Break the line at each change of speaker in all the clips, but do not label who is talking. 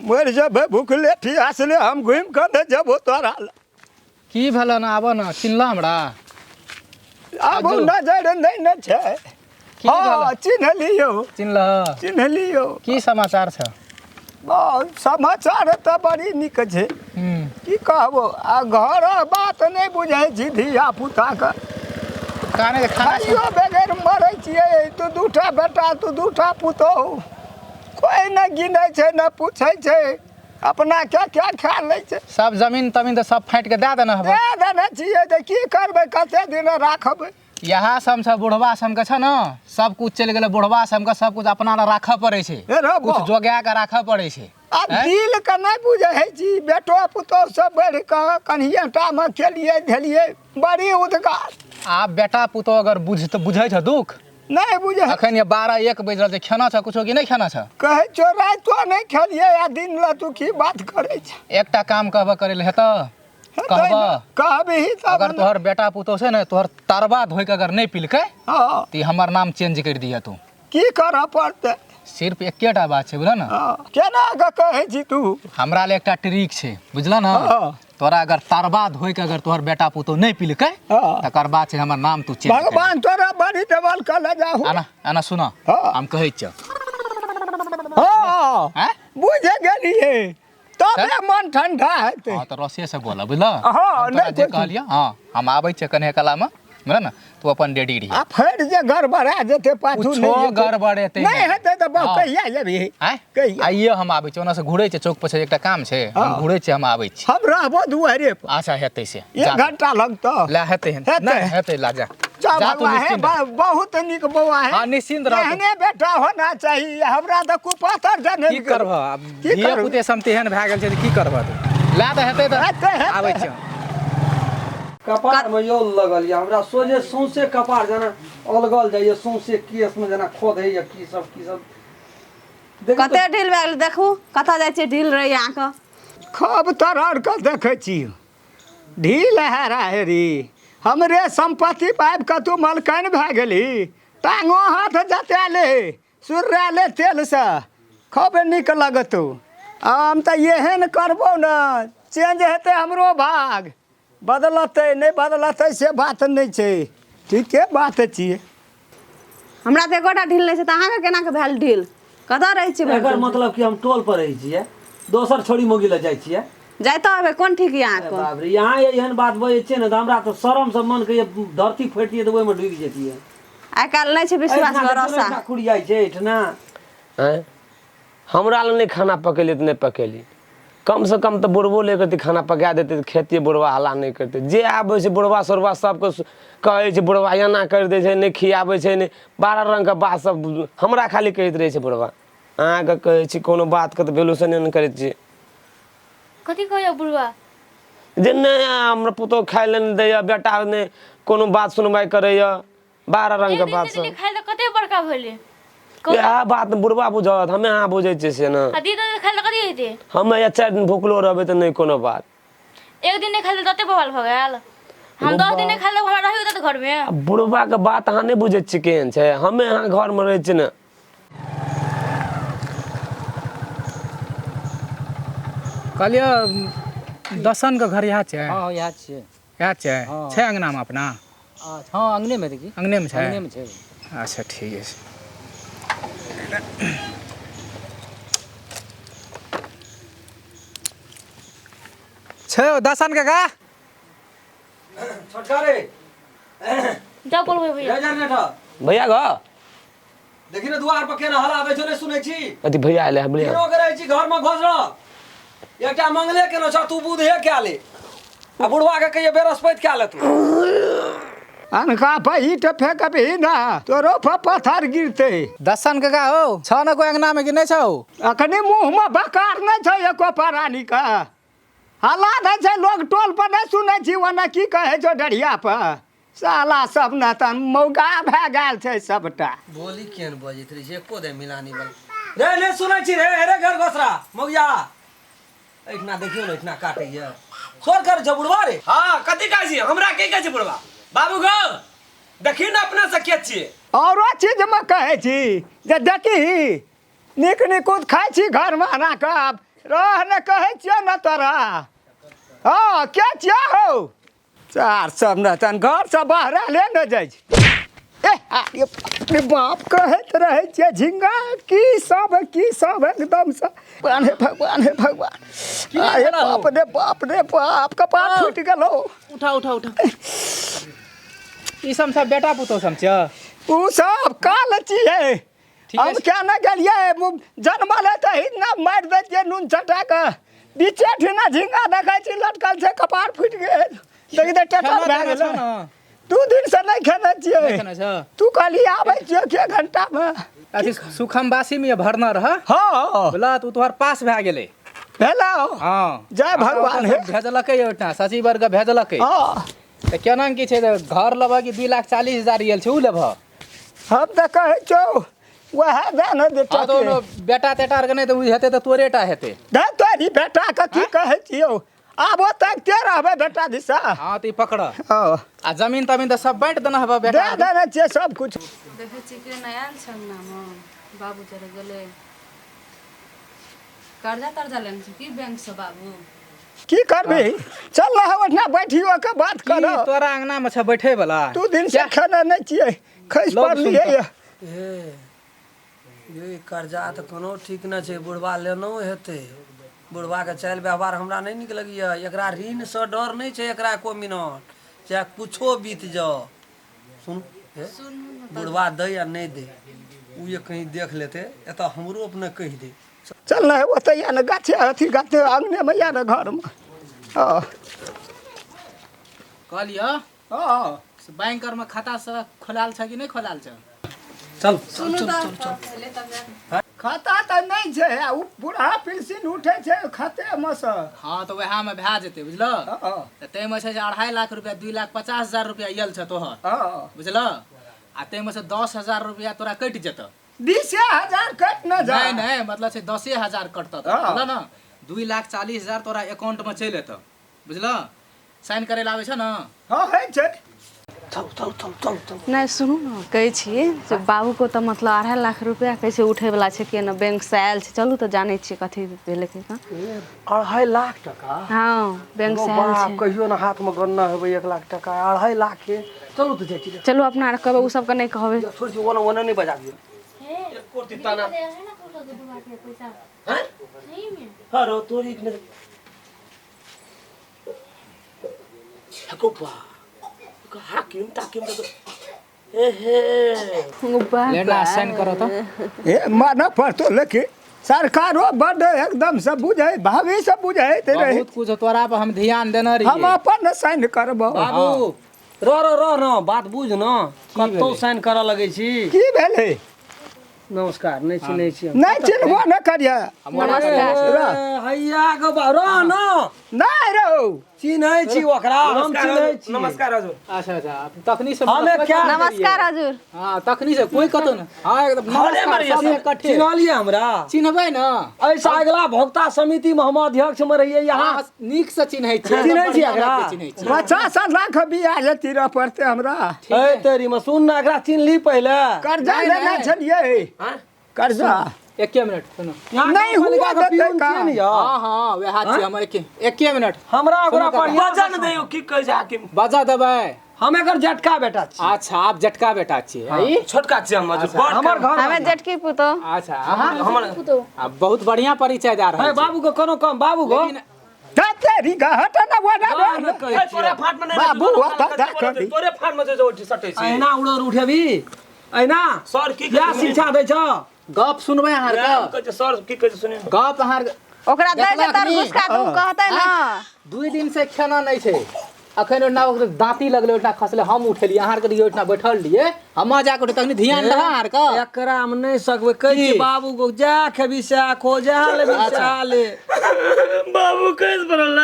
मरि जेबै भुखले ठियासले, हम घुमि कऽ नहि जेबो तोरा लग।
की भेल न? आबऽ न, चिन्हलऽ हमरा?
आब नजर नहि ने छै।
की
हँ
भेल?
चिन्हलियौ।
चिन्हलऽ?
चिन्हलियौ।
की समाचार छ?
बहुत समाचार तऽ बड़ी नीक छै। की कहबो, आ घर बात नहि बुझै छी धिया पुताके।
काने के खाना
खाइयो बगैर मरै छियै। तू दूटा बेटा, तू दूटा पुतोहु, कोइ नहि गिनै छै, नहि पूछै छै, अपना क्या क्या खा लै छै।
सब जमीन तमीन तऽ सब फाटि के दए देने हबऽ।
दए देने छियै तऽ की करबै, कते दिन राखबै?
इएह सब छै बुढ़वा सबके छै ने, सब कुछ चलि गेलै। बुढ़वा सबके सब कुछ अपना लए राखऽ पड़ै छै,
हे रे
कुछ
बा।
जोगा के राखऽ पड़ै छै।
आब दिल के नहि बुझै छी। बेटो पुतोहु सब बढ़ि कऽ कनिये टामे खेलियै धेलियै, बड़ी उद्गार।
आब बेटा पुतोह अगर बुझ तऽ बुझै छ दुख?
नहि बुझै।
अखन ये 12-1 बजि रहल छै, खेना छ कुछो कि नहि खेना छ?
कहै छौ रातिो नहि खेलियै आ दिन लए तू की बात करै छ?
एकटा काम कहबऽ करै लए हेतऽ?
हेतै
कहबऽ?
ने, कहबही तब
अगर
ने।
तोहर बेटा पुतोह छै ने, तोहर तरबा धोइ के अगर नहि पिलकै
हँ
तऽ ई हमर नाम चेंज करि दिअ तू।
की करऽ पड़तै?
सिर्फ एकेटा बात छै, बुझल ने?
हँ, केना कऽ कहै छी तू?
हमरा लए एकटा ट्रिक छै, बुझल ने?
हँ।
तोरा अगर तरबा धोइ के अगर तोहर बेटा पुतोह नहि पिलकै
हँ।
तकर बाद छै हमर नाम तू चेंज कर।
भगवान तोरा बड़ी देवल कऽ जाहू।
आना आना, सुन।
हँ।
हम कहै छियौ।
हँ।
आँय?
बुझि गेलियै, तबे मन ठंडा हेतै।
हँ तऽ रसे से बोल, बुझल?
हँ,
हम तोरा
नहि
जे
कोइ
कहलियौ। हँ, हम आबै छियै कन्हे कलामे, बुझल ने? तू अपन रेडी रही।
आ फेर जे गड़बड़ा जेतै पाछू?
कुछो
नहि हेतै।
गड़बड़ेतै
नहि
नहि।
हेतै तऽ बहु
हँ।
कहिया जेबही?
आँय?
कहिया?
आइए हम आबै छी, ओना से घुरै छै, चौक पर छै, एकटा काम छै, हम
हँ।
घुरै छी, हम आबै छी।
हम रहबो दुआरे पर।
अच्छा, हेतै से।
एक
जा।
घंटा लगतौ।
ला हेतै हेन।
हेतै।
नहि हेतै, ला जा।
जा
जा तू
भगवान हे।
निश्चिन्त रह।
बहुत नीक बौआ है।
हाँ, निश्चिन्त रह तू।
एहने बेटा होना चाहिए, हमरा तऽ कुपातर जने।
की करबह आब?
की
धिये
करबै?
पुते सब तेहन भए गेल छै तऽ की करबह तू? ला तऽ हेतै तऽ।
हेतै, हेतै।
आबै छियौ।
कपार में यौल लगल यऽ हमरा, सोझे सौंसे कपार जेना अलगल जाइए, सौंसे केश में जेना खोधैए। की सब की सब देखू तऽ।
कते ढील भए गेल देखू, कतऽ जाइ छियै, ढील रहैए अहाँके।
खूब तरड़ कऽ देखै छी, ढील हेरा हेरी। हमरे सम्पत्ति पाबि कऽ तू मलकानि भए गेलही। टांगो हाथ जता ले, सुर्रा ले तेलसँ, खूब नीक लगतौ। हम तऽ एहन करबौ ने, चेंज हेतै हमरो भाग, बदलतै नहि बदलतै से बात नहि छै। ठीके बात छियै।
हमरा तऽ एकोटा ढील नहि छै, तऽ अहाँके केना कऽ भेल ढील? कतऽ रहै छियै भरि
एकर
दिन?
मतलब कि हम टोल पर रहै छियै, दोसर छोड़ी मोगी लए जाइ छियै?
जाइतो हेबै, कोन ठीक यऽ अहाँके?
बाप रे, यहाँ एहन बात बजै छियै ने तऽ हमरा तऽ शरम से मन के धरती फटतियै तऽ ओहिमे डूबि जैतियै।
आइ काल्हि नहि छै विश्वास
एहिठिना देखियौ ने,
भरोसा।
एहिठिना कुड़ियाइ छै एहिठिना।
आँय, हमरा लए नहि खाना पकेली तऽ नहि पकेली, कमसँ कम तऽ बुढ़बो लए करतै, खाना पका देतै तऽ खेतियै। बुढ़बा हल्ला नहि करतै। जे आबै छै बुढ़बा सोढ़बा सबके कहै छै बुढ़बा एना करि दै छै, नहि खियाबै छै, नहि 12 रङ्गके बात सब हमरा खाली कहैत रहै छै बुढ़बा। अहाँके कहै छी, कोनो बातके तऽ वैल्यूशने नहि करै छियै।
कथी कहैया बुढ़वा?
जे नहि हमरा पुतोहु खाइ लए नहि दैए, बेटा नहि कोनो बात सुनवाइ करैए, 12 रङ्गके
एक दिन
बात
नहि देलियै
सब।
खाइ लए, कते बड़का भेलै?
इएह बात ने बुढ़बा बुझत, हमे अहाँ बुझै छियै से ने।
आ दीदी खाइ लए कथी हेतै?
हमे या 4 दिन भुखलो रहबै तऽ नहि कोनो बात।
एक दिन नहि खाइ लए तते बवाल भऽ गेल, हम 10 दिन नहि खाइ लए हमरा रही देत घरमे?
आ बुढ़बाके बात अहाँ नहि बुझै छियै केहन छै। हमे अहाँ घरमे रहै छियै ने।
कहलियै, दसनके घर इएह छै?
हँ, इएह छियै।
इएह छै?
हँ।
छै अङ्गनामे अपना?
अच्छा, हँ, अङ्गनेमे देखी।
अङ्गनेमे छै?
अङ्गनेमे छै।
अच्छा, ठीक छै। छै ओ दसन काका?
छोटका रे।
जाओ बोलबै भैया।
रे जनरेटर।
भैया घ
देखी ने दुआर पर केना हल्ला आबै छौ, नहि सुनै छी?
अथी भैया एलै हँ, भैया।
तीनो के रहै छी घरमे घोसरल। एकटा मंगले केने छौ, तू बुधे कए ले आ बुढ़वा के कहिए बेरस्पति कए ले तू।
अनका पर ईट फेंकबही ना, तोरो पर पत्थर गिरतै।
दसन काका हो, छौ ने कोइ अङ्गनामे कि नहि छौ?
अखनी मुँहमे बकार नहि छै एको प्राणीके। हल्ला दै छै लोग टोल पर, नहि सुनै छी ओना की कहै छौ डरिया पर? साला सब ने तऽ मौगा भए गेल छै सबटा।
बोली केहन बजैत रहै छै, एको दे मिलानी वाला रे, नहि सुनै छी रे? रे घर घोसरा मौगिया, एहिठिना देखियौ ने, एहिठिना काटैया, शोर करै छौ बुढ़वा रे।
हँ, कथी कहै छी? हमरा की कहै छी बुढ़वा? बाबू गौ, देखियौ ने अपना से के छियै।
औरो चीजमे कहै छी जे देखी, नीक निकुत खाइ छी घरमे अना कऽ, आब रह ने कहै छियौ ने तोरा। हँ, के छियौ हौ? चार सब ने तहन घरसँ बाहर ले ने जाइ छै। ए अरे बाप रे बाप, कहैत रहै छियै झिंगा की सब की सब एकदमसँ। भगवान हे भगवान, हे भगवान, अरे बाप रे बाप रे बाप, कपार फूटि गेलौ।
उठा उठा उठा। ई सब सब बेटा पुतोह सब छै?
उ सब काल छियै।
ठीक
हम
अछि।
क्या ने गेलियै, जनमल है तऽ हिना मारि दै छियै नून चटा कऽ। बीचे ठिना झिंगा देखै छी लटकल छै, कपार फूटि गेल। देखी तऽ टेटर
खाना
भए
ताना
गेलै।
छौ ने?
2 दिन से नहि खेने छियै।
नहि खेने छौ?
तू कहली आबै छियौ के घंटा मे।
अथी सुखम बासी में भरना रह।
हँ।
बोला तू तोहर पास भए गेलै।
भेलौ?
हँ।
जय भगवान हे।
भेजलकै ओहिठाम सचिव वर्ग भेजलकै।
हँ।
तऽ केना की छै जे घर लेबह कि 2,40,000 आयल छै ओ लेबह?
हम तऽ कहै छौ वएह दए ने दे।
हँ, तऽ ओनो बेटा तेटा आरके नहि तऽ ओ हेतै तऽ तोरे टा हेतै।
दे तोरी बेटा के की कहै छियौ, आबो तक ते रहबै बेटा दिशा।
हँ, तऽ ई पकड़।
हँ।
आ जमीन तमीन तऽ सब बाँटि देना हेबह
दे
बेटा?
देने छियै सब कुछ।
देखै छी के नहि आयल छै अंगनामे। बाबू जरे गेलै, कर्जा तर्जा लेने छै की बैंक से बाबू?
की करबी, चल ना ओठना बैठियो के बात
की
कर।
तोरा अंगना में छै बैठे वाला?
2 दिन से खेने नहि छियै, खसि
लोग
पड़लियै।
हे ये, कर्जा तऽ कोनो ठीक नहि छै, बुढ़बा लेनो हेतै। बुढ़बाके चालि व्यवहार हमरा नहि नीक लगैए। एकरा ऋणसँ डर नहि छै एकरा एको मिनट, चाहे कुछो बीत जाओ। सुन हे, बुढ़बा दै या नहि दै, ओ जे कहीं देख लेतै एतऽ हमरो अपने कहि दे।
चल ना ओतऽ या ने गाछे अथी गाछे अंगने में या ने घरमे। हँ।
कहलियौ
हँ।
से बैंक आरमे खाता से खोलाल छै कि नहि खोलाल छै?
चल।
सुनू तऽ पहिले तब।
खाता तऽ नहि छै, आ ओ बूढ़ा पेंशन उठै छै खातेमे सँ।
हँ, तऽ वएहमे भए जेतै, बुझलऽ?
हँ।
तऽ ताहिमे छै जे 2.5 लाख रुपया, 2,50,000 रुपया आयल छै तोहर।
हँ।
बुझलऽ? आ ताहिमे से 10,000 रुपया तोरा कटि जेतौ।
20,000 कटि न जा।
नहि नहि, मतलब छै 10,000 कटतौ।
हँ।
बुझलऽ ने, 2,40,000 तोरा अकाउंटमे चलि एतौ, बुझलऽ? साइन करै लए आबै छै ने?
हँ, होइ छै।
चल चल चल चल चल।
नहि, सुनू ने, कहै छी जे बाबूके तऽ मतलब 2.5 लाख रुपया कैसे उठैवला छै कि ने, बैंक से आयल छै। चलू तऽ, जानै छियै कथी भेलै की कहाँ।
2.5 लाख टका?
हँ, बैंक से आयल
बाप
छै।
कहियो ने हाथमे गन्ना हेबै 1 लाख टका, 2.5 लाख के। चलू तऽ जाइ छी।
चलू, अपना आर कहबै, ओ सबके नहि कहबै।
छोड़ छी, ओना ओना नहि बजाबियौ।
ताना हरो तोरी ने हको बा हाकिम ताकिम तो ए हे।
लेना, साइन करो तऽ।
ए मानऽ पड़तो, लेकिन सरकारो बड्ड एकदम से बुझै, भाभी सब बुझैत रहे।
बहुत कुछ तोरा पर हम ध्यान देने
हम
रहियै।
अपन साइन करबो।
बाबू, रह रह रह न, बात बुझ न, कतौ
भेलै?
साइन करऽ लगै छी।
की भेलै?
नमस्कार, नहि चिन्है छी हम।
नहि चिन्हबो नहि करियै।
नमस्कार।
ए, हैया गो बा, रह न।
नहि रहू।
चिन्है छी ओकरा, हम चिन्है छी।
नमस्कार हजुर।
अच्छा अच्छा, तखनी से
हमे क्या-
नमस्कार हजुर।
हाँ, तखनी से कोई कतौ न। हाँ, एकदम नमस्कार, सब इकट्ठे।
चिन्हलियै हमरा?
चिन्हबै न।
ऐसा अगला भोक्ता समिति में हम अध्यक्ष में रहिए यहाँ।
हाँ, नीक से चिन्है छियै।
चिन्है छियै
बढ़िआँ
एकरा?
ढंगके चिन्है छियै।
50 लाख बियाह तीरऽ पड़तै हमरा।
ए तेरी में, सुन ना, एकरा चिन्हली पहिले?
कर्जा
नहि,
लेने
नहि।
छलियै कर्जा।
एके मिनट, सुनू।
यहाँ
नहि
गाउँपालिका
हुआ
के
देतै
पियून
का?
छियै ने यौ?
हाँ हाँ, वएह छियै हम। एके एके मिनट।
हमरा ओकरा
सुनू काका।
बढ़िया
बजा न दैयो, की कहै छै हाकिम?
बजा देबै।
हम एकर जटका बेटा छी।
अच्छा, आप जटका बेटा छियै ई?
छोटका छियै हम हजुर, बड़
हमर घर
हमे जेठकी पुतोह।
अच्छा, अहाँ
हमर
आ बहुत बढ़िया परिचय दए रहल
है
छी।
बाबू के कोनो कम बाबू गो।
लेकिन
तेरी हट ना वो ना।
ना कहै
ए,
छियै।
तोरे फाट में नहि
बाबू, ओतऽ जा करी।
तोरे फाट में जे ओठी सटै छै।
अहिना उड़र उठेबी अहिना?
सर की
या शिक्षा दै छ?
गप सुनबै अहाँ
कहै
आरके?
छै सर, की कहै छै सुनियौ।
गप अहाँ आरके
ओकरा दै
देखलक
छै तर
नी?
घुसका तऽ ओ कहतै ने।
2 दिन से खाना नहि छै। अखन ओहिना ओकरा दाँती लगलै, ओहिना खसलै, हम उठेलियै। अहाँ आरके रहियै ओहिना बैठल रहियै, हम जाके उठे तखनी ध्यान रहै अहाँ आरके?
एकरा हम नहि सकबै कहै छी।
की?
बाबू गो, जा खेबी सएह खो, जा लेबी सएह ले।
बाबू कैस पड़ल।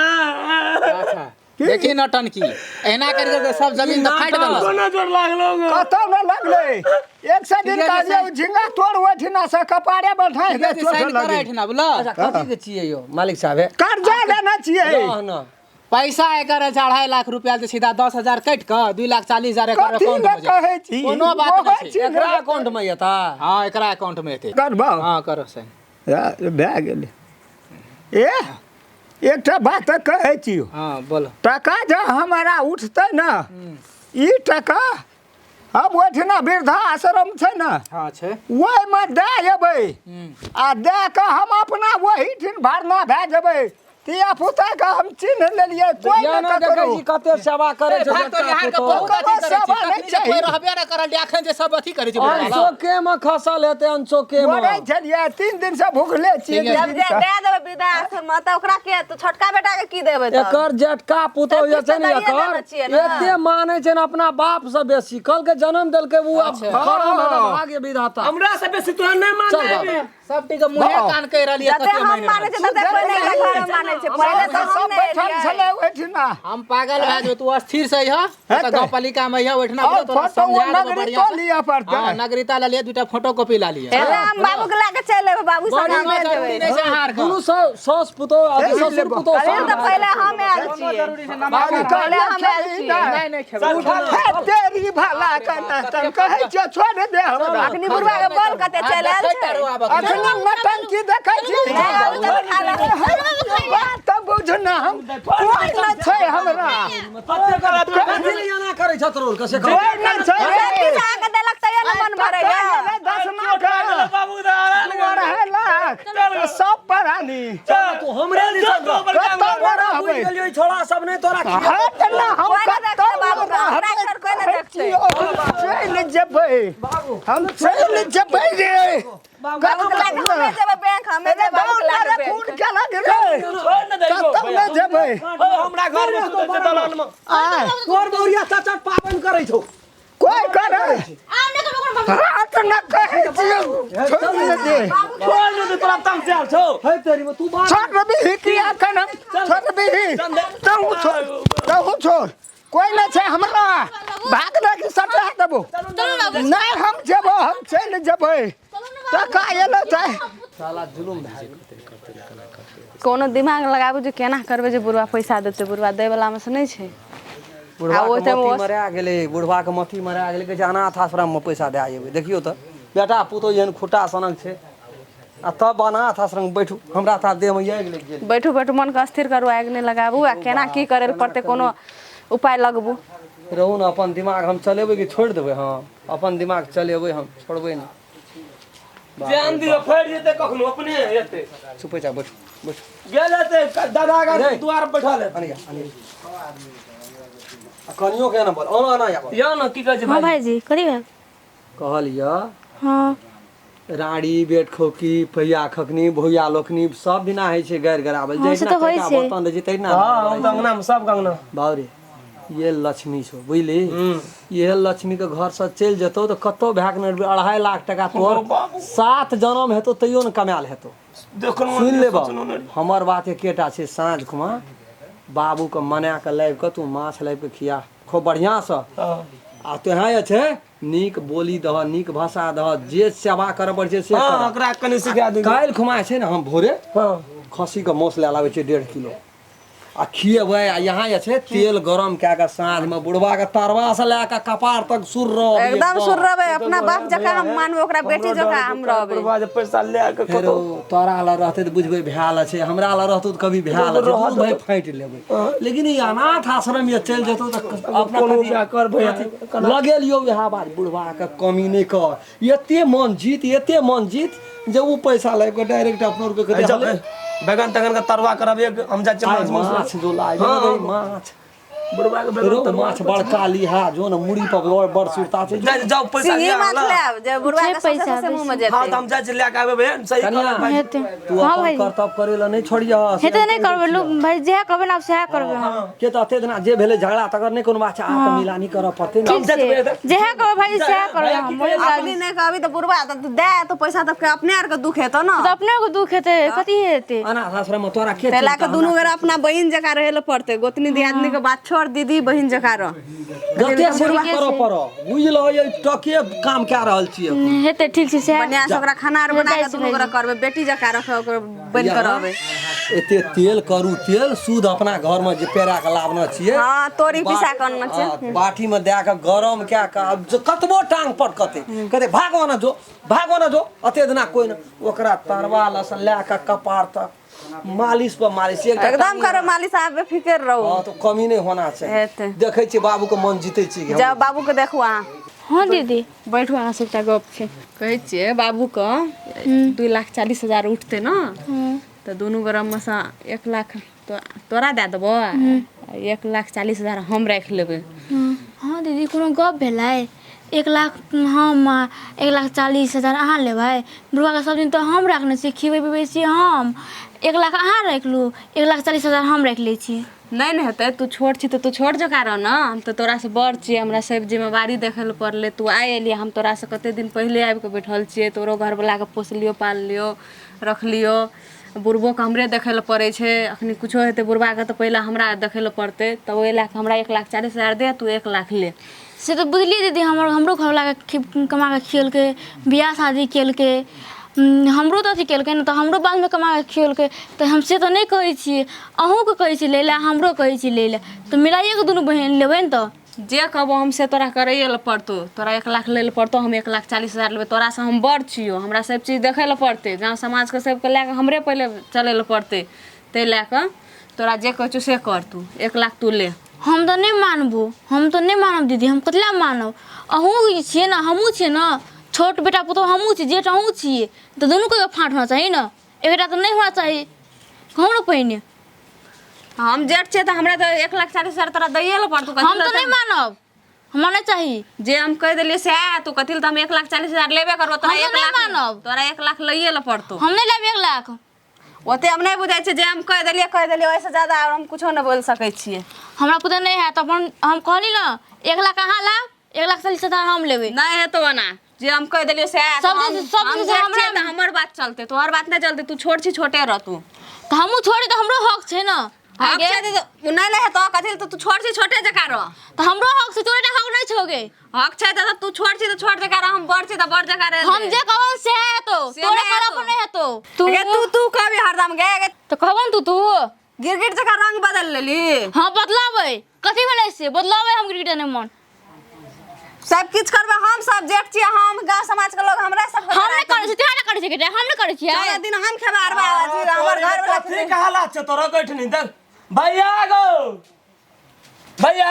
अच्छा, देखी नौटंकी, एना करि कऽ सब जमीन तऽ फाटि देलक।
कोना जोर लागलो गो?
कतौ न लगलै, 100 दिन
ठीक
का
है,
जे झिंगा तोड़ ओहिठिना से कपारे पर ठाँसि
ठीक
दे
है,
चोट
साइन करा
लगी।
एहिठिना, बुझलऽ?
अच्छा, कथी के छियै यौ मालिक साहब?
कर्जा लेने छियै।
रह न।
पैसा एकर छै 2.5 लाख रुपया, जे सीधा 10,000 काटि कऽ 2,40,000 एकर
कथी
अकाउंट
ले
मे
कहै
जेतै।
छी?
कोनो बात नहि छै।
एकरा अकाउंट में एता?
हँ, एकरा अकाउंट मे एतै।
करबौ।
हँ, करो साइन।
भए गेलै। ए एकटा बात कहै छियौ।
हाँ बोलो।
टका जँ हमरा उठतै ने, ई टका हम ओहिठिना वृद्धा आश्रम छै ने,
हाँ छै,
ओहिमे दए अयबै आ दए कऽ हम अपना ओहिठिन भरना भए जेबै। धिया पुताके हम चिन्ह लेलियै, कोइ
या
नहि
ना देखै
ककरो
छी कते सेवा करै छै।
भाग तोरी, अहाँके बहुत अथी
ओकरो
करै छी।
सेवा नहि
तखनी जे कोइ
चाही।
रहबे नहि करल, एखन जे सब अथी करै छै बुढ़वा।
अनचोके मे खसल हेतै, अनचोके मे।
मरै छलियै, 3 दिन से भूखले छियै।
ठीक है।
जब जे दए देबै वृद्धाश्रम मे तऽ ओकरा के तऽ छोटका बेटा के की देबै तब?
एकर जेठका पुतोह
सब
जे
किछु
छै ने
तऽ दैये
एकर
देने छियै ने।
एते मानै छै ने अपना बाप से बेसी। कल के जन्म देलकै ओ, आब खरम हेतै भाग्य विधाता।
हमरा से बेसी तोरा नहि
चल
मानै।
बाबा।
सब टीके मुँहे कान कहि रहलियै।
जते
कते
हम
मानि
मानै
रहल
छै तते कोइ नहि एकरा घरमे मानै छै। पहिले तऽ हम
सब
नहि
बैठल
एलियै।
छलै ओहिठिना।
हम पागल भए जेबै। तू अस्थिर से अइह
हेतै।
तऽ गाँवपालिका मे अइह ओहिठिना,
और
तोरा
फोटो
समझा देबौ
नगरितो
बढ़िआँ से।
लिअ पड़तै।
हाँ, नगरिता लऽ लिअ, 2टा फोटो कॉपी लऽ लिअ।
एना हम बाबू के लए के चलि एबै, बाबू संगे
कोनो
हमे
जरूरी
जेबै।
नहि छै अहाँ आरके।
दुनू सास पुतोह अथी ससुर पुतोह
कहलियै
सब
तऽ पहिले हम आयल छियै।
जरूरी छै नमक।
बाबू
पहिले हम आयल छियै।
नहि नहि खेबै।
हे तेरी भला कने तन कहै छियौ, छोड़ दे हमरा।
अखनी बुढ़वा के बोल कते चलि आयल
देखैत
छै।
रहू आब अखनी।
अखनी नटंकी देखै छी।
नहि आबू तऽ खा ले।
बात तऽ बुझ न, हम कोइ नहि छै हमरा।
कथी लए एना करै छथ रोल के से कहू।
कोइ नहि छै
सब
रे।
किछु अहाँके देलक तैयो ने मन भरैया।
10 लाख 2.5 लाख सब परानी।
तू हमरे दिसन रह।
कतऽ
तोरा
रहबै?
बुझि गेलियौ ई छोड़ा सब नहि तोरा खिया।
हट ना, हम
कोइ नहि
कतऽ
देखतै बाबू के, हमरा घर कोइ नहि देखतै।
चलि जेबै, हम चलि जेबै रे।
बाबू के लए के हमे जेबै बैंक, हमे जेबै बाबू के लए के
खून
बैंक।
केलक रे, कतऽ नहि जेबै।
हमरा घर मे सुतै छै दलान मे।
आय
तोर बौरिया चाचा पाबनि करै छौ।
कोइ करे हाथ न कहै छियौ, छोड़ि दे।
छोड़ दे, तोरा तंग से आयल छौ।
हे तेरी में तू बात
छोड़ दही किया कन, छोड़ दही। तहु छोड़, तहु छोड़, कोइ नहि छै हमरा। भाग दे कि सटा देबो। नहि, हम जेबो, हम चलि जेबै। टका एलो छै।
कोनो दिमाग लगाबू जे केना करबै जे बुढ़वा पैसा देतै। बुढ़वा दै वला मे से नहि छै।
बुढ़वा
आ
के
ओहि टाइम
मती
ओ-
मरा गेलै, बुढ़वा के मती मरा गेलै। कहै छै अनाथ आश्रम मे पैसा दए जेबै। देखियौ तऽ बेटा पुतोह एहन खुटा सनक छै आ तब अनाथ आश्रम मे बैठू। हमरा तऽ आब देह मे आगि लागि गेल।
बैठू बैठू, मनके अस्थिर करू, आगि नहि लगाबू आ केना की करै लए पड़तै कोनो उपाय लगबू।
रहू ने, अपन दिमाग हम चलेबै कि छोड़ि देबै? हँ, अपन दिमाग चलेबै, हम छोड़बै नहि।
ध्यान दियौ, फटि जेतै कखनो अपने हेतै।
चुपे चाप बैठू बैठू।
गेल हेतै दादा
रे।
के दुआर पर बैठल हेतै।
अनिया अनिया आ कनियो के ना बोल, ओना ना आबऽ।
या न की कहै छै?
हाँ
भाई
भाईजी, कथी भेल?
कहलिअ
हाँ।
राड़ी बेट खोकी पैया खखनी भैया लोकनी सब दिना होइ छै गैर गराबल।
हाँ, से
जहिना
तऽ होइ
चारिटा
छै।
बर्तन रहै छै तहिना
हाँ, हम तऽ अंगना मे सब अंगना।
बाउ रे, ये लक्ष्मी छौ बुझली। ये लक्ष्मी के घर से चलि जेतौ तऽ कतौ भए के नहि 2.5 लाख टका तोहर 7 जन्म हेतौ तैयो ने कमायल हेतौ।
देखनो
सुनि लेब
सोचनो नहि।
हमर बात एकेटा छै, साँझ खुमा बाबूके मना कऽ लाबि कऽ तू माछ लाबि कऽ खिया खूब बढ़िआँसँ।
हाँ।
आ तोहे जे छै नीक बोली दह, नीक भाषा दह, जे सेवा करऽ पड़ै छै से
हाँ,
करऽ।
ओकरा कनि सिखा दियौ।
काल्हि खुमा छै ने हम भोरे
हाँ।
खस्सीके मासु लए लाबै छियै 1.5 किलो आ खिएबै। आ यहाँ जे छै तेल गरम कए कऽ साँझमे बुढ़बाके तरवा से लए कऽ कपार तक सुर रहब।
एकदम सुन रहबै, अपना बाप जकाँ हम मानबै ओकरा, बेटी जकाँ हम रहबै।
बुढ़बा जे पैसा लए के
फेरो तोरा लए रहतै तऽ बुझबै भए लए छै, हमरा लए रहतौ तऽ कभी भए लए छै, दुनू भाय फाटि लेबै। लेकिन ई अनाथ आश्रम जे चलि जेतौ तऽ अपना
कोनो
कथी
उपाय कर भैया।
लगेलियौ इएह बात, बुढ़बाके कमी नहि कर, एते मन जीत, एते मन जीत जे ओ पैसा लाबि कऽ डायरेक्ट अपनो आरके कहतै,
चल
हले,
बैगन तगन के तरुआ करब एक, हम जाइ छियै
आइ
माछ मांस।
माछ जो लाबि
हाँ,
रे माछ
बुढ़बा के बैगन
रौ
तरुआ।
माछ बड़का लिहा जो ने मुड़ी पर बड़ बड़ सुरता छै।
जाइ जाउ पैसा
सिंघी
लिया
माछ
ला।
लायब जे बुढ़वा के
छै
सौंसे
पैसा
सौंसे मुँह मे
हाँ
जेतै।
तऽ हम जाइ छियै लए के आबै भैया, सही
कनिया,
कहलक भाई।
हेतै।
तू
हाँ
अपन
भाईजी।
कर्तव्य करै लए नहि छोड़ियह।
हेतै, नहि करबै लू भाई, जएह कहबै ने आब सएह करबै हम।
के तऽ अते दिना जे भेलै झगड़ा तकर नहि कोनो बात छै, आब तऽ मिलानी करऽ पड़तै ने।
ठीक छै, जएह कहबै भाईजी सएह करबै हम।
अपने नहि कहबी तऽ बुढ़वा तऽ तू दे तो पैसा तब अपने आर के दुख हेतौ ने।
तऽ अपने के दुख हेतै, कथी हेतै?
अनाथ आश्रम मे तोरा के
ताहि लए कऽ
चिन्ता?
दुनू गोरा अपना बहिन जकाँ रहै लए पड़तै। गोतनी दियादनी के बात छोड़, दीदी बहिन जकाँ रह।
जते सेवा करऽ पड़ऽ बुझलहो, ये टके काम कए रहल छियै।
हेतै, ठीक छै सएह।
बढ़िआँ से ओकरा खाना आर बना
जाइ
कऽ
छी
दुनू गोरा
भाईजी।
करबै, बेटी जकाँ रखबै, ओकरा बनि कऽ रहबै।
एते तेल करू तेल शुद्ध अपना घर मे जे पेरा के लाबने छियै।
हाँ, तोरी पिसा कऽ अनने छियै।
हाँ, बाटी मे दए कऽ गरम कए कऽ आब जे कतबो टांग पटकतै कहतै भागो ना जो, भागो ना जो। अते दिना कोइ ने ओकरा तरवा लसँ लए कऽ कपार तक। मालिश पर मालिश एकटा
एकदम करो मालिश, अहाँ बेफिक्र रहू।
हाँ तो कमी नहीं होना चाहिए।
हेतै।
देखै छियै बाबू के मन जीतै छियै कि हम।
जाउ बाबू के देखू अहाँ।
हँ दीदी।
बैठू अहाँ से एकटा गप छै। कहै छियै बाबूके 2,40,000 उठतै ने, तऽ दुनू गोरामे सँ 1 लाख तोरा दए देबो, 1,40,000 हम राखि लेबै।
हँ दीदी, कोनो गप भेलै? 1 लाख हम 1,40,000 अहाँ लेबै? बुढ़बाके सब दिन तऽ हम राखने छियै, खिबै पिबै छियै हम। 1 लाख अहाँ राखि लू, 1,40,000 हम राखि लै छी।
नहि ने हेतै, तू छोट छी तऽ तू छोट जकाँ रह ने, हम तऽ तोरासँ बड़ छियै, हमरा सब जिम्मेवारी देखै लए पड़लै। तू आइ एलियै, हम तोरासँ कते दिन पहिले आबि कऽ बैठल छियै, तोरो घरवलाके पोसलियो पाललियो रखलियो, बुढ़बोके हमरे देखै लए पड़ै छै। अखनी कुछो हेतै बुढ़बाके तऽ पहिले हमरा देखै लए पड़तै, तऽ ओहि लए कऽ हमरा 1,40,000 दे, तू 1 लाख ले।
से तऽ बुझलियै दीदी, हमरो घरवलाके कमा कऽ खियलकै, बियाह शादी केलकै, हमरो तऽ अथी केलकै ने, तऽ हमरो बादमे कमा कऽ खियलकै, तऽ हम से तऽ नहि कहै छियै। अहूँके कहै छी लै लए, हमरो कहै छी लै लए, तऽ मिलाइए कऽ दुनू बहिन लेबै ने। तऽ
जे कहबो हम से तोरा करैए लए पड़तौ, तोरा 1 लाख लै लए पड़तौ, हम 1,40,000 लेबै। तोरासँ हम बड़ छियौ, हमरा सब चीज देखै लए पड़तै, गाँव समाजके सबके लए कऽ हमरे पहिले चलै लए पड़तै, ताहि लए कऽ तोरा जे कहै छियौ से कर, तू 1 लाख तू ले।
हम तऽ नहि मानबो, हम तऽ नहि मानब दीदी, हम कथी लए मानब? अहूँ छियै ने, हमहूँ छियै ने, छोट बेटा पुतोहु हमहूँ छी, जेठ अहूँ छियै, तऽ दुनूके फाँट होना चाही ने, एकटा तऽ नहि होना चाही। कहू ने पहिने।
हम जेठ छियै तऽ हमरा तऽ 1,40,000 तोरा दैए लए पड़तौ।
हम तऽ नहि मानब, हमरा नहि चाही।
जे हम कहि देलियै सएह, तू कथी लए? तऽ हम 1,40,000 लेबे करबो। तोरा
हम तऽ
1
नहि
लाख
मानब।
तोरा 1 लाख लैए लए पड़तौ।
हम नहि लेब 1 लाख।
ओते हम नहि बुझै छियै, जे हम कहि देलियै कहि देलियै, ओहिसँ ज्यादा आओर हम कुछो नहि बोलि सकै छियै।
हमरा पुते नहि हैत, अपन हम कहली ने, 1 लाख अहाँ लाब, 1,40,000 हम लेबै।
नहि हेतौ ओना, जे हम कहि देलियै सएह।
सब दिन- सब
हम
दिन से
जेठ
हमरा-
छियै तऽ हमर बात चलतै, तोहर बात नहि चलतै। तू छोट छी, छोटे रह तू।
तऽ हमहूँ छोड़ी तऽ हमरो हक छै ने।
हक छै तऽ नहि नहि हेतौ, कथी लए? तऽ तू छोट छी, छोटे जकाँ रह।
तऽ हमरो हक छै, तोरे हक नहि छौ गे।
हक छै तऽ तू छोट छी तऽ छोट जकाँ रह, हम बड़ छी तऽ बड़ जकाँ रह।
हम जे कहब से हेतौ,
से
तोरे
नहि
करऽ
हेतौ।
पर नहि हेतौ। तू
गे तू तू कहबी हरदम गे गे।
तऽ कहबो ने तू तू
गिरगिट जकाँ रंग बदल लेली।
हँ बदलाबै, कथी भेलै से बदलाबै, हम गिरगिट नहि मन।
सब किछु करबै हम सब जेठ छियै, हम गाँव समाज के लोग हमरा सब
हम नहि करै छियै, तोरा नहि करै छियै, हम नहि करै छियै।
14 दिन हम खेबै अरबा अथी हमर घर वाला
कथी के हालात छै तोरा कैठनी? देख भैया गो भैया,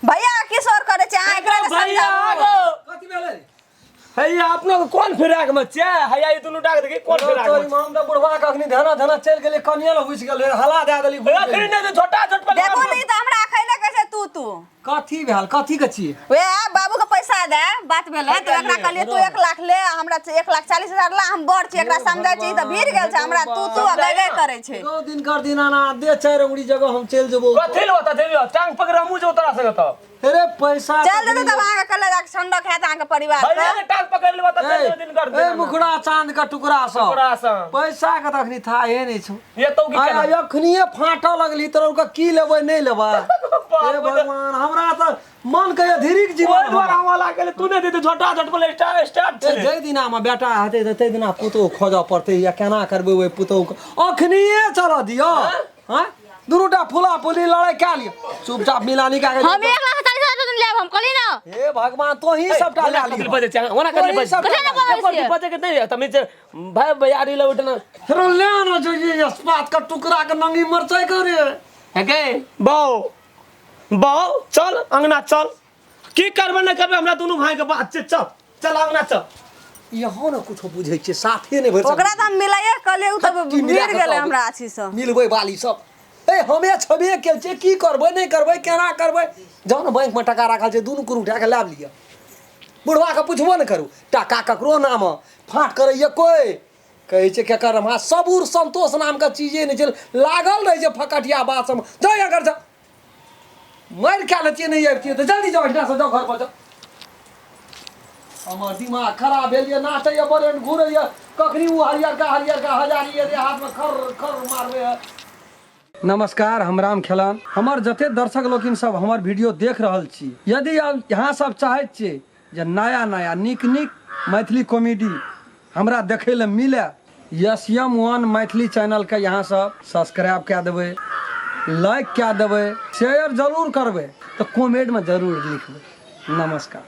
भैया किशोर करै छै अहाँ एकरा
भैया
समझाबू।
गो
कथी भेलै?
हैया अपनो के कोन फिराक में छै? हैया ई दुनू डाक देखी कोन फिराक
तोरी
में छै?
माम तऽ बुढ़वा के अखनी धना धना चलि गेलै, कनिया लग घुसि गेलै, हला दए देली।
अखनी नहि तऽ झोटा झोट पर
देखो नहीं तऽ हमरा अखन कहै छै तू तू।
कथी भेल? कथी के छियै?
वे बाबू के पैसा दे बात भेलै तऽ एकरा कहलियै तू 1 लाख ले, हमरा 1,40,000 ला, हम बड़ छी, एकरा समझै छी तऽ भीड़ गेल छै, हमरा तू तू आ गै गै करै छै।
दो दिन कर दिन आना दे, 4 उंगली जगह हम चलि जेबो।
कथी ले बता देबी? टांग पकड़ हमहूँ जो तोरा संगे तऽ
अरे पैसा
चल देतै तब अहाँके कले जाके ठंडक हैत अहाँके परिवार
भैया के टांग पकड़ लेबा तऽ चलि जेबो दिन कर
ए मुखड़ा चांद के टुकड़ा सब,
टुकड़ा सब।
पैसा के तऽ अखनी थाहे नहि छौ।
ये तो की
आय
केना?
अखनिये फाटऽ लगली तोरा ओकर की लेबै नहि लेबै। हे भगवान, हमरा तऽ मन के अधीरिक जीवन
ओहि दुआरे हम हला गेलै, तू नहि देते झोटा झोट पर स्टार्ट स्टार्ट
ए,
छै।
जाहि दिना मे बेटा हेतै तऽ ताहि दिना पुतोहु खोजऽ पड़तै, या केना करबै ओहि पुतोहुके? अखनिये चलऽ दियौ। हँ दुनूटा फूला फूली लड़ाइ कए लिअ, चुपचाप मिलानी कए
हम
के।
1,40,000 लेब, हम कहली ना।
हे भगवान, तोही सबटा लए
कथी
लिअ।
बजै छै? ओना कथी
तोही
बजै?
सबटा
कथी
लए
बजै
एको
छियै?
बजै के नहि तमीज भाई भैयारी लए उठना।
फेरो ले आना चाहिए इस्पात का टुकड़ा के नंगी मरचाई करे।
हे गे बाउ बाउ, चल अंगना चल, की करबै नहि करबै हमरा दुनू भाई के बात छै, चल चल अंगना चल।
यहाँ ने कुछो बुझै छियै, साफे नहि भरि
ओकरा तऽ हम मिलाइए कहलियै, ओ तऽ
की मिला
भीड़
कऽ
गेलै
कहबै?
हमरा अथी सँ।
मिलबै बाली सब ए हमे छबे केल छियै, की करबै नहि करबै केना करबै? जाउ ने बैंक में टका राखल छै, दुनू कुरू उठा कऽ लाबि लिअ। बुढ़वा के पुछबो नहि करू, टाका ककरो नाम फाँट करैए कोइ कहै छै केकर? हमरा सबूर संतोष नामके चीजे नहि छै, लागल रहै छै फकटिया बात सब। जाउ अगर जा मारि खा लेतियै, नहि अबितियै तऽ जल्दी जाउ एहिठामसँ, जाउ घर पर जाउ। हमर दिमाग खराब भेल यऽ, नाचैए बरेन घुरैए, कखनी ओ हरियरका हरियरका हजारी यऽ हाथमे खर खर मारबै। नमस्कार, हम राम खेलान। हमर जते दर्शक लोकिन सब हमर वीडियो देख रहल छी, यदि अहाँ सब चाहैत छियै जे नया नया नीक नीक मैथिली कॉमेडी हमरा देखै लए मिले, यस एम वन मैथिली चैनलके यहाँ सब सब्सक्राइब कए देबै, लाइक कए देबै, शेयर जरूर करबै, तऽ कमेंटमे जरूर लिखबै। नमस्कार।